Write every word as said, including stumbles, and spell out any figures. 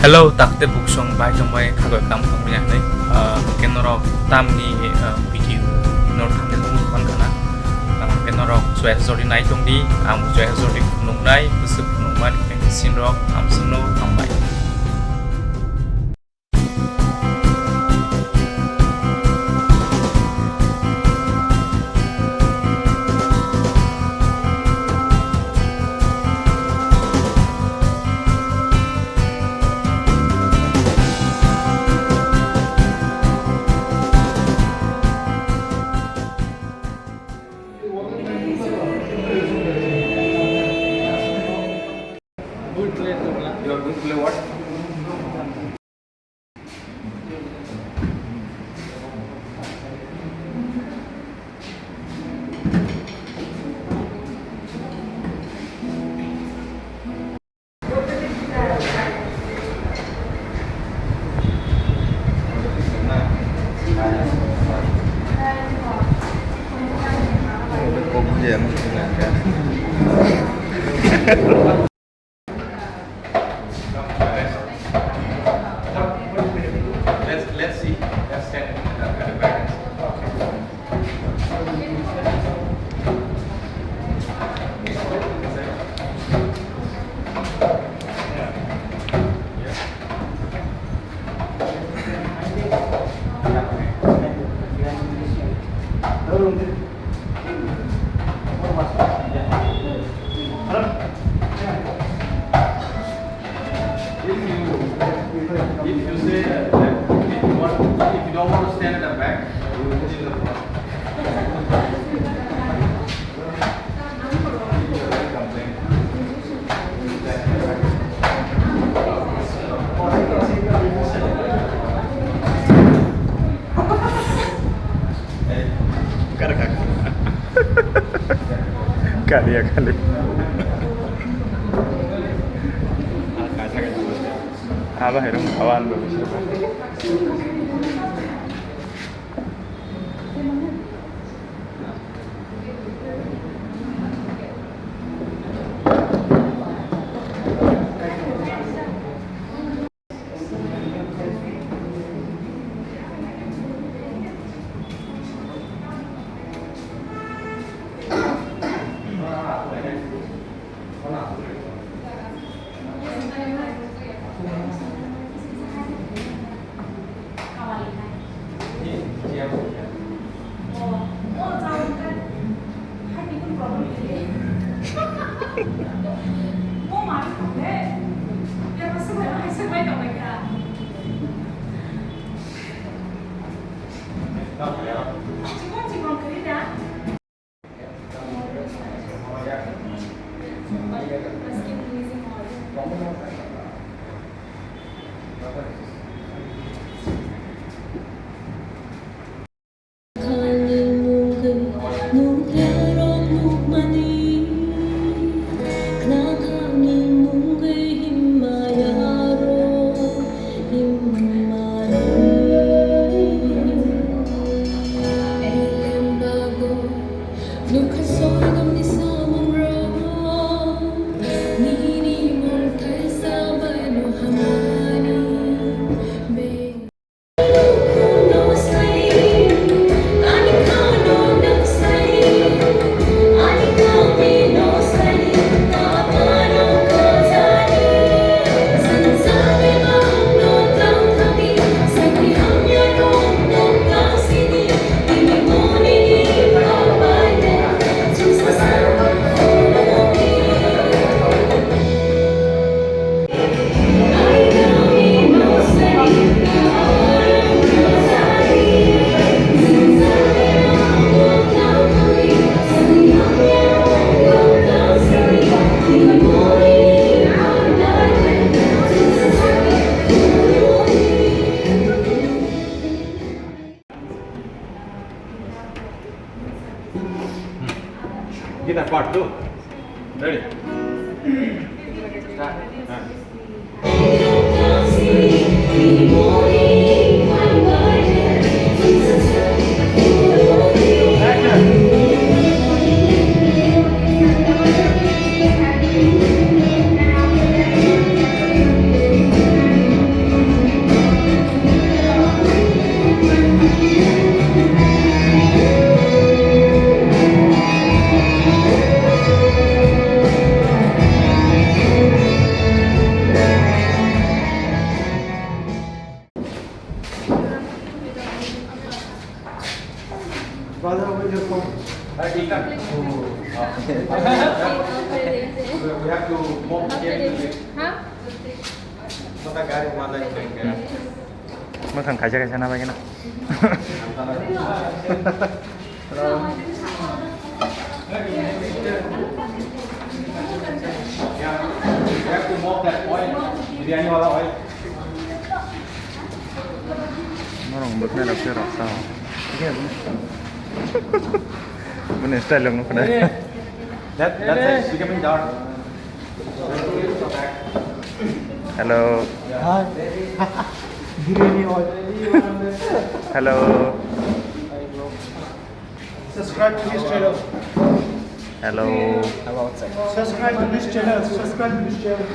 Hello, takte buksong bai tongbai khagoi kam tongbai ya hinui. Ah, hwnkhe norok tamni, ah, video norok thangwi nukmung mankha na. Ah, hwnkhe norok chwrai jodi nai tongdi, ang chwrai jodi nuknai, bwswk nukmani hwnkhe sinrok hamswkno hambai. You are going to play what? Let's, let's see. Let's stand at the back. If you, if you say that, if you want, if you don't want to stand at the back, you will sit in the front. Kaliya kali. Aba herung awan lo. We have to mop everything. Mwkhang kaisa kaisa na bagwi na. Norok bwkhnai rok se rok sao. Bini style rok nukho na. That, that's it. Becoming dark. Hello. Hi. Biryani oil. Hello. Subscribe to this channel. Hello. Subscribe to this channel. Subscribe to this channel.